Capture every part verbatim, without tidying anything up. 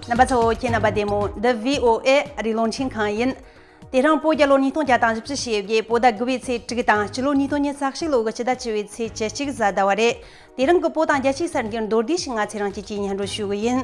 རྣམ་པ་ཚོ། ཁྱེད་རྣམ་པ་བདེ་མོ། འདི་བྷི་ཨོ་ཨེ་རི་ལོན་ཆིན་ཁང་ཡིན། དེ་རིང་བོད་རྒྱལ་ལོ་ཉིས་སྟོང་བརྒྱ་དང་བཞི་བཅུ་ཞེ་བརྒྱད། བོད་ཟླ་དགུ་པའི་ཚེས་དྲུག་དང་། སྤྱི་ལོ་ཉིས་སྟོང་ཉི་ཤུ་རྩ་གཅིག་ལོ་གི་ཕྱི་ཟླ་བཅུ་པའི་ཚེས་བཅུ་གཅིག་གཟའ་ཟླ་བ་རེད། དེ་རིང་གི་བོད་དང་རྒྱལ་སྤྱིའི་གསར་འགྱུར་མདོར་བསྡུས་ཤིག་ང་ཚོས་རང་བཅས་ཀྱིས་སྙན་སྒྲོན་ཞུ་གི་ཡིན།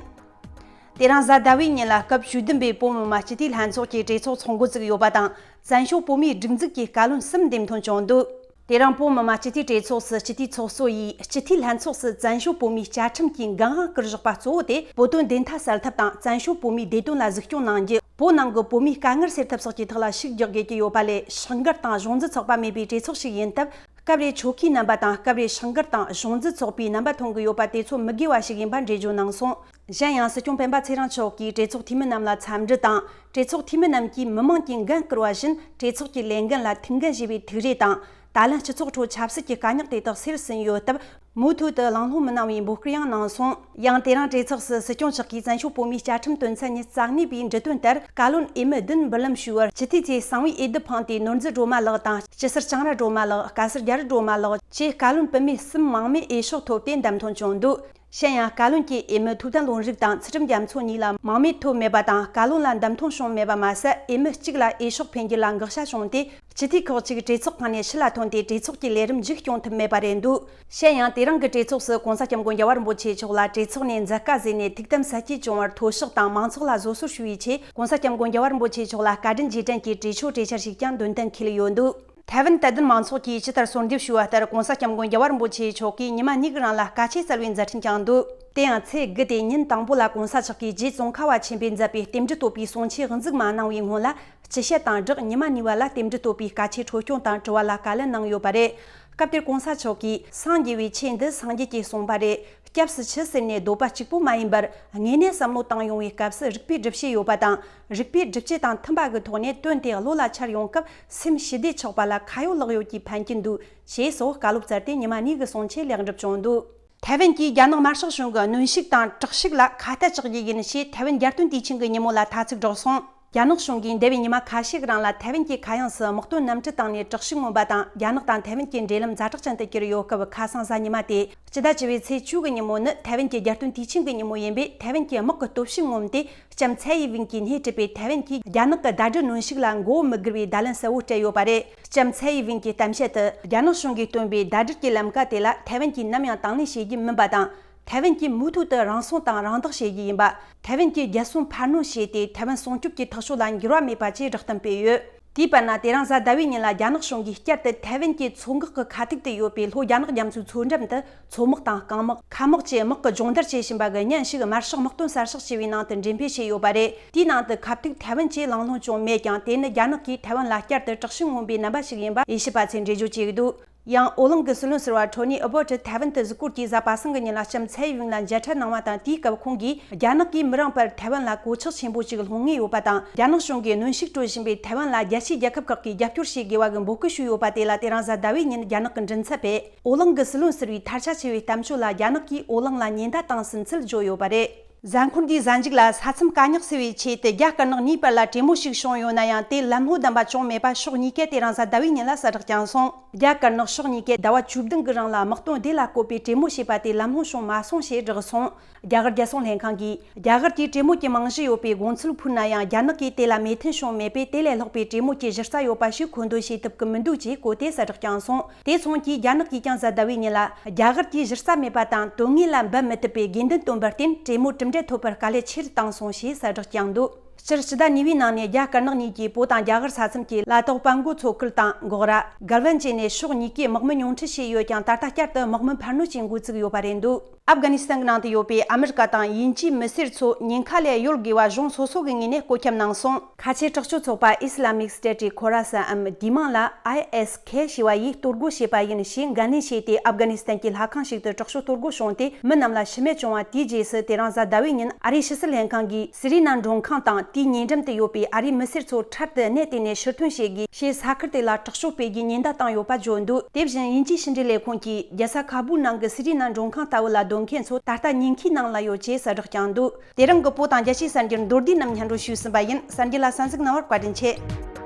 དེ་རིང་གཟའ་ཟླ་བའི་ཉིན་ལ་སྐབས་བཅུ་བདུན་པའི་བོད་མི་མང་སྤྱི་འཐུས་ལྷན་ཚོགས་ཀྱི་གྲོས་ཚོགས་ཚོགས་འགོ་བཙུགས་ཡོད་པ་དང་། བཙན་བྱོལ་བོད་མིའི་སྒྲིག་འཛུགས་ཀྱི་བཀའ་བློན་གསུམ་འདེམས་ཐོན་བྱུང་འདུག་དེ་རིང་བོད་མི་མང་སྤྱི་འཐུས་གྲོས་ཚོགས་སུ་སྤྱི་འཐུས་ཚོགས་གཙོ་ཡིས་སྤྱི་འཐུས་ལྷན་ཚོགས་སུ་བཙན་བྱོལ་བོད་མིའི་བཅའ་ཁྲིམས་ཀྱི་འགན་དབང་བསྐུར་བཞག་པ་གཙོ་བོ་དེ། བོད་དོན་བདེན་མཐའ་གསལ་ཐབས་དང་། བཙན་བྱོལ་བོད་མིའི་བདེ་དོན་ལ་གཟིགས་སྐྱོང་གནང་རྒྱུ། བོད་ནང་གི་བོད་མིའི་དཀའ་ངལ་སེལ་ཐབས་སོགས་ཀྱི་ཐོག་ལ་ཤུགས་རྒྱག་དགོས་ཀྱི་ཡོད་པ་ལས། ཤིང་འགལ་དང་གཞུང་འཛིན་ཚོགས་པ་མེད་པའི་གྲོས་ཚོགས་ཤིག་ཡིན་སྟབས། སྐབས་རེ་ཆོལ་ཁའི་རྣམ་པ་དང་། སྐབས་རེ་ཤིང་འགལ་དང་གཞུང་འཛིན་ཚོགས་པའི་རྣམ་པ་མཐོང་གི་ཡོད་པ་དེ་ཚོ་མི་དགོས་པ་ཞིག་ཡིན་པ་འགྲེལ་བརྗོད་གནང་སོང་། གཞན་ཡང་། སྲིད་སྐྱོང་སྤེན་པ་ཚེ་རིང་མཆོག་གིས་གྲོས་ཚོགས་འཐུས་མི་རྣམས་ལ་འཚམས་འདྲི་དང་། གྲོས་ཚོགས་འཐུས་མི་རྣམས་ཀྱིས་མི་མང་གི་འགན་བསྐུར་བ་བཞིན། གྲོས་ཚོགས་ཀྱི་ལས་འགན་ལ་ཐུགས་འགན་བཞེས་པའི་ཐུགས་རེ་དང་། ད་ལན་སྤྱི་ཚོགས་ཁྲོད་ཆབ་སྲིད་ཀྱི་དཀའ་རྙོག་དེ་དག་སེལ་ཟིན་ཡོད་སྟབས། མུ་མཐུད་དུ་གླེང་སློང་མི་གནང་བའི་འབོད་སྐུལ་ཡང་གནང་སོང་། ཡང་། དེ་རིང་གྲོས་ཚོགས་སུ་སྲིད་སྐྱོང་མཆོག་གིས་བཙན་བྱོལ་བོད་མིའི་བཅའ་ཁྲིམས་དོན་ཚན་ཉི་ཤུ་རྩ་གཉིས་པའི་འབྲི་དོན་ལྟར། བཀའ་བློན་འོས་མི་བདུན་འབུལ་ལམ་ཞུས་པར། སྤྱི་འཐུས་ཚོས་གསང་བའི་འོས་བསྡུ་འཕངས་ཏེ། ནོར་འཛིན་སྒྲོལ་མ་ལགས་དང་། སྐྱིད་ཟུར་ལྕང་ར་སྒྲོལ་མ་ལགས། སྐལ་ཟུར་རྒྱ་རི་སྒྲོལ་མ་ལགས་བཅས་བཀའ་བློན་བུད་མེད་གསུམ་མང་མོས་འོས་ཤོག་ཐོབ་སྟེ་འདེམས་ཐོན་བྱུང་འདུག་གཞན་ཡང་། བཀའ་བློན་གྱི་འོས་མི་ཐུབ་བསྟན་ལྷུན་རིགས་དང་ཚུལ་ཁྲིམས་རྒྱ་མཚོ་གཉིས་ལ་མང་མོས་ཐོབ་མེད་པ་དང་། བཀའ་བློན་ལ་འདེམས་ཐོན་བྱུང་མེད་པ་མ་ཟད། འོས་མི་གཅིག་ལ་འོས་ཤོག་འཕེན་རྒྱུ་ལ་འགག་ཤ་བྱུང་སྟེ། སྤྱི་འཐུས་ཁག་ཅིག་གྲོས་ཚོགས་ཁང་ནས་ཕྱི་ལ་ཐོན་ཏེ། གྲོས་ཚོགས་ཀྱི་ལས་རིམ་མཇུག་སྐྱོང་ཐུབ་མེད་པ་རེད་འདུག་གཞན་ཡང་། དེ་རིང་གི་གྲོས་ཚོགས་སུ་༸གོང་ས་༸སྐྱབས་མགོན་རྒྱལ་བ་རིན་པོ་ཆེ་མཆོག་ལ་གྲོས་ཚོགས་ནས་མཛད་དཀའ་བཟོས་ནས་ཐུགས་དམ་ཟས་བཅད་བྱུང་བར་མཐོལ་བཤགས་དང་། མང་ཚོགས་ལ་བཟོད་གསོལ་ཞུ་བའི་ཆེད། ༸གོང་ས་༸སྐྱབས་མགོན་རྒྱལ་བ་རིན་པོ་ཆེ་མཆོག་ལ་བཀའ་དྲིན་རྗེས་དྲན་གྱི་གྲོས་ཆོད་གྲོས་འཆར་ཞིག་ཀྱང་འདོན་གཏན་འཁེལ་ཡོད་འདུག་ཐའེ་ཝན་དད་ལྡན་མང་ཚོགས་ཀྱིས་ཇི་ལྟར་གསོལ་འདེབས་ཞུས་པ་ལྟར། ༸གོང་ས་༸སྐྱབས་མགོན་རྒྱལ་བ་རིན་པོ་ཆེ་མཆོག་གིས་ཉི་མ་གཉིས་ཀྱི་རིང་ལ་དཀའ་སྤྱད་བསྩལ་བའི་མཛད་འཕྲིན་ཀྱང་འདུག་དེ་ཡང་། ཚེས་དགུ་སྟེ་ཉིན་དང་པོ་ལ་༸གོང་ས་མཆོག་གིས་རྗེ་ཙོང་ཁ་པ་ཆེན་པོས་མཛད་པའི་རྟེན་འབྲེལ་བསྟོད་པའི་གསུང་ཆོས་དབུ་འཛུགས་མ་གནང་བའི་སྔོན་ལ། སྤྱི་བཤད་དང་སྦྲགས་ཉི་མ་གཉིས་པ་ལ་རྟེན་འབྲེལ་བསྟོད་པའི་དཀའ་སྤྱད་འཕྲོ་སྐྱོང་དང་དྲི་བ་ལ་བཀའ་ལན་གནང་ཡོད་པ་རེད། སྐབས་དེར་༸གོང་ས་མཆོག་གིས། སངས་རྒྱས་པའི་ཆོས་འདི་སངས་རྒྱས་ཀྱིས་གསུངས་པ་རེད། སྐྱབས་སུ་མཆི་ཟེར་ནས་འདོད་པ་གཅིག་པུ་མ་ཡིན་པར། དངོས་གནས་བསམ་བློ་བཏང་ཡོང་བའི་སྐབས་སུ། རིགས་པའི་སྒྲུབ་བྱེད་ཡོད་པ་དང་། རིགས་པའི་སྒྲུབ་བྱེད་དང་མཐུན་པ་གི་ཐོག་ནས་དོན་དེ་བློ་ལ་འཆར་ཡོང་སྐབས། སེམས་ཞི་བདེ་ཆགས་པ་ལ་ཁ་ཡོད་ལག་ཡོད་ཀྱི་ཕན་གྱི་འདུག་ཅེས་སོགས་བཀའ་སློབ་སྩལ་ཏེ། ཉི་མ་གཉིས་ཀྱི་གསུང་ཆོས་ལེགས་འགྲུབ་བྱུང་འདུག་ཐའེ་ཝན་གྱིས་རྒྱ་ནག་དམར་ཤོག་གཞུང་གི་གནོན་ཤུགས་དང་དྲག་ཤུགས་ལ་ཁ་གཏད་གཅོག་རྒྱུ་ཡིན་ཞེས། ཐའེ་ཝན་རྒྱལ་སྟོན་དུས་ཆེན་གྱི་ཉིན་མོ་ལ་ཐ་ཚིག་སྒྲོག་སོང་། རྒྱ་ནག་གཞུང་གིས་འདས་པའི་ཉི་མ་ཁ་ཤས་ཀྱི་རིང་ལ་ཐའེ་ཝན་གྱི་མཁའ་དབྱིངས་སུ་དམག་དོན་གནམ་གྲུ་བཏང་ནས་དྲག་ཤུགས་མངོན་པ་དང་། རྒྱ་ནག་དང་ཐའེ་ཝན་གྱི་འབྲེལ་ལམ་ཛ་དྲག་ཅན་དུ་གྱུར་ཡོད་སྐབས། ཁ་སང་གཟའ་ཉི་མ་སྟེ། སྤྱི་ཟླ་བཅུ་པའི་ཚེས་བཅུ་གི་ཉིན་མོ་ནི་ཐའེ་ཝན་གྱི་རྒྱལ་སྟོན་དུས་ཆེན་གྱི་ཉིན་མོ་ཡིན་པས། ཐའེ་ཝན་གྱི་དམག་གི་སྟོབས་ཤུགས་ངོམས་ཏེ། ལྕམ་ཚའེ་ཡི་ཝིན་གྱིས་སྣེ་ཁྲིད་པའི་ཐའེ་ཝན་གྱིས་རྒྱ་ནག་གི་ཟླ་སྒྲིལ་གནོན་ཤུགས་ལ་མགོ་བོ་མི་སྒུར་བའི་བརྡ་ལན་གསལ་བོ་སྤྲད་ཡོད་པ་རེད། ལྕམ་ཚའེ་ཡི་ཝིན་གྱིས་གཏམ་བཤད་དུ། རྒྱ་ནག་གཞུང་གིས་བཏོན་པའི་ཟླ་སྒྲིལ་གྱི་ལམ་ཀ་དེ་ལ་ཐའེ་ཝན་གྱིས་ནམ་ཡང་དང་ལེན་བྱེད་རྒྱུ་མིན་པ་དང་། ཐའེ་ཝན་གྱིས་མུ་མཐུད་དུ་རང་སྲུང་དང་རང་བདག་བྱེད་རྒྱུ་ཡིན་པ། ཐའེ་ཝན་གྱི་རྒྱལ་སྲུང་འཕར་སྣོན་བྱས་ཏེ། ཐའེ་ཝན་སྲུང་སྐྱོབ་ཀྱི་ཐག་གཅོད་ལ་འགྱུར་བ་མེད་པ་བཅས་བསྒྲགས་གཏམ་སྤེལ་ཡོད། དེའི་བར་ན། དེ་རིང་གཟའ་ཟླ་བའི་ཉིན་ལ་རྒྱ་ནག་གཞུང་གིས་བསྐྱར་དུ་ཐའེ་ཝན་གྱི་མཚོ་འགག་གི་ཁ་ཐུག་ཏུ་ཡོད་པའི་ལྷོ་རྒྱ་ནག་རྒྱ་མཚོའི་མཚོ་འགྲམ་དུ། མཚོ་དམག་དང་རྐང་དམག། མཁའ་དམག་བཅས་དམག་གི་སྦྱོང་བརྡར་བྱེད་བཞིན་པ་གི་བརྙན་ཞིག་དམར་ཤོག་དམག་དོན་གསར་ཤོག་ཅེས་པའི་ནང་དུ་འགྲེམས་སྤེལ་བྱས་ཡོད་པ་རེད། དེའི་ནང་དུ་ཁ་ཐུག་ཐའེ་ཝན་གྱིས་གླེང་སློང་བྱུང་མེད་ཀྱང་། དེ་ནི་རྒྱ་ནག་གིས་ཐའེ་ཝན་ལ་བསྐྱར་དུ་དྲག་ཤུགས་མངོན་པའི་རྣམ་པ་ཞིག་ཡིན་པ་དབྱེ་ཞིབ་པ་ཚོས་འགྲེལ་བརྗོད་བྱེད་ཀྱི་འདུག་ཡང་། ཨོ་གླིང་གི་སྲིད་བློན་ཟུར་པ་ཁྲོ་ནི་ཨ་བོ་ཊི་ཐའེ་ཝན་དུ་གཟིགས་སྐོར་གྱིས་གཟའ་པ་སངས་ཀྱི་ཉིན་ལ་ལྕམ་ཚའེ་ཡི་ཝིན་ལ་མཇལ་འཕྲད་གནང་བ་དང་། དེའི་སྐབས་ཁོང་གིས། རྒྱ་ནག་གིས་མི་རིང་བར་ཐའེ་ཝན་ལ་གོད་ཆག་ཆེན་པོ་ཞིག་སློང་ངེས་ཡོད་པ་དང་། རྒྱ་ནག་གཞུང་གིས་གནོན་ཤུགས་སྤྲོད་བཞིན་པའི་ཐའེ་ཝན་ལ་རྒྱལ་སྤྱིའི་རྒྱལ་ཁབ་ཁག་གིས་རྒྱབ་སྐྱོར་བྱེད་དགོས་པ་གི་འབོད་སྐུལ་ཞུས་ཡོད་པ་དེ་ལ། དེ་རིང་གཟའ་ཟླ་བའི་ཉིན་རྒྱ་ནག་གི་མགྲིན་ཚབ་པས། ཨོ་གླིང་གི་སྲིད་བློན་ཟུར་པའི་ཐལ་ཆ་ཆེ་བའི་གཏམ་བརྗོད་ལ། རྒྱ་ནག་གིས་ཨོ་གླིང་ལ་ཉེན་བརྡ་བཏང་ཟིན་ཚུལ་བརྗོད་ཡོད་པ་རེད། གཟའ་འཁོར་འདིའི་གཟའ་མཇུག་ལ། ས་མཚམས་དཀའ་རྙོག་སེལ་བའི་ཆེད་དུ། རྒྱ་དཀར་ནག་གཉིས་བར་ལ་གྲོས་མོལ་ཞིག་བྱུང་ཡོད་ན་ཡང་། དེ་ལམ་ལྷོང་ལྡན་པ་བྱུང་མེད་པ་ཕྱོགས་གཉིས་ཀས་དེ་རིང་གཟའ་ཟླ་བའི་ཉིན་ལ་གསལ་བསྒྲགས་བསྐྱངས་སོང་། རྒྱ་དཀར་ནག་ཕྱོགས་གཉིས་ཀས་ཟླ་བ་བཅུ་བདུན་གྱི་རིང་ལ་དམག་དོན་སྡེ་ལ་བཀོད་པའི་གྲོས་མོལ་བྱས་པ་དེ་ལམ་ལྷོང་བྱུང་མ་སོང་ཞེས་བསྒྲགས་སོང་། རྒྱ་གར་རྒྱལ་སྲུང་ལྷན་ཁང་གིས། རྒྱ་གར་གྱིས་གྲོས་མོལ་གྱི་རྨང་གཞི་ཡོད་པའི་དགོངས་ཚུལ་ཕུལ་ན་ཡང་། རྒྱ་ནག་གིས་དེ་ལ་མོས་མཐུན་བྱུང་མེད་པས། དེ་ལས་ལྷག་པའི་གྲོས་མོལ་གྱི་གཞི་རྩ་ཡོད་པ་ཞིག་མཁོ་འདོན་བྱེད་ཐུབ་ཀྱི་མི་འདུག་ཅེས་བཀོད་དེ་གསལ་བསྒྲགས་བསྐྱངས་སོང་། དེ་མཚུངས་ཀྱིས། རྒྱ་ནག་གིས་ཀྱང་གཟའ་ཟླ་བའི་ཉིན་ལ། རྒྱ་གར་གྱིས་གཞི་རྩ་མེད་པ་དང་། དོན་དངོས་ལ་འབབ་མི་ཐུབ་པའི་དགོས་འདུན་བཏོན་པར་བརྟེན། གྲོས་མོལ་གྲུབ་འབྲས་ཐོབ་པར་དཀའ་ལས་ཆེ་རུ་བཏང་སོང་ཞེས་གསལ་བསྒྲགས་བསྐྱངས་འདུག་སྤྱིར། སྤྱི་ཟླ་གཉིས་པའི་ནང་ནས། རྒྱ་དཀར་ནག་གཉིས་ཀྱིས་བོད་དང་རྒྱ་གར་ས་མཚམས་ཀྱི་ལ་དྭགས་དཔལ་མགོན་མཚོ་ཁུལ་དང་། འགོག་ར། སྒལ་ཝན་བཅས་ནས་ཕྱོགས་གཉིས་ཀས་དམག་མི་ཉུང་འཕྲི་བྱས་ཡོད་ཀྱང་། ད་ལྟ་བསྐྱར་དུ་དམག་མི་འཕར་སྣོན་བྱེད་འགོ་བཙུགས་ཡོད་པ་རེད་འདུག་ཨབ་གྷ་ནི་སི་ཐན་གྱི་ནང་དུ་ཡོད་པའི་ཨ་མི་རི་ཀ་དང་དབྱིན་ཇིའི་མི་སེར་ཚོ་ཉེན་ཁ་ལས་གཡོལ་དགོས་པ་གཞུང་སོ་སོ་གི་ངོས་ནས་བཀོད་ཁྱབ་གནང་སོང་། ཁ་ཆེ་དྲག་སྤྱོད་ཚོགས་པ་ཨི་སི་ལ་མིག་སི་ཊེ་ཊི་ཁོ་ར་སན་འམ་དེའི་མིང་ལ་ཨའི་ཨེསི་ཁེ་ཞེས་པ་ཡིས་གཏོར་རྒོལ་བྱས་པ་ཡིན་ཞེས་འགན་ལེན་བྱས་ཏེ། ཨབ་གྷ་ནི་སི་ཐན་གྱི་ལྷ་ཁང་ཞིག་ཏུ་དྲག་སྤྱོད་གཏོར་རྒོལ་བྱུང་སྟེ། མི་རྣམས་ལ་ཤི་རྨས་བྱུང་བ་དེའི་རྗེས་སུ། དེ་རིང་གཟའ་ཟླ་བའི་ཉིན་ཨ་རིའི་ཕྱི་སྲིད་ལྷན་ཁང་གིས་སི་རི་ན་མགྲོན་ཁང་དང་། དེའི་ཉེ་འགྲམ་དུ་ཡོད་པའི་ཨ་རིའི་མི་སེར་ཚོ་འཕྲལ་དུ་གནས་དེ་ནས་ཕྱིར་ཐོན་བྱེད་དགོས་ཞེས་ས་ཁུལ་དེ་ལ་དྲག་སྤྱོད་སྤེལ་རྒྱུའི་ཉེན་བརྡ་བཏང་ཡོད་པ་བརྗོད་འདུག་དེ་བཞིན་དབྱིན་ཇིའི་ཕྱི་འབྲེལ་ལས་ཁུངས་ཀྱིས་རྒྱལ་ས་ཁ་སྦུག་ནང་གི་སི་རི་ན་མགྲོན་ཁང་ལྟ་བུ་ལ་སྡོད་མཁན་ཚོ་ད་ལྟ་ཉེན་ཁའི་ནང་ལ་ཡོད་ཅེས་གསལ་བསྒྲགས་བསྐྱངས་འདུག་དེ་རིང་གི་བོད་དང་རྒྱལ་སྤྱིའི་གསར་འགྱུར་མདོར་བསྡུས་རྣམས་སྙན་སྒྲོན་ཞུས་ཟིན་པ་ཡིན། གསར་འགྱུར་ལ་གསན་གཟིགས་གནང་བར་བཀའ་དྲིན་ཆེ།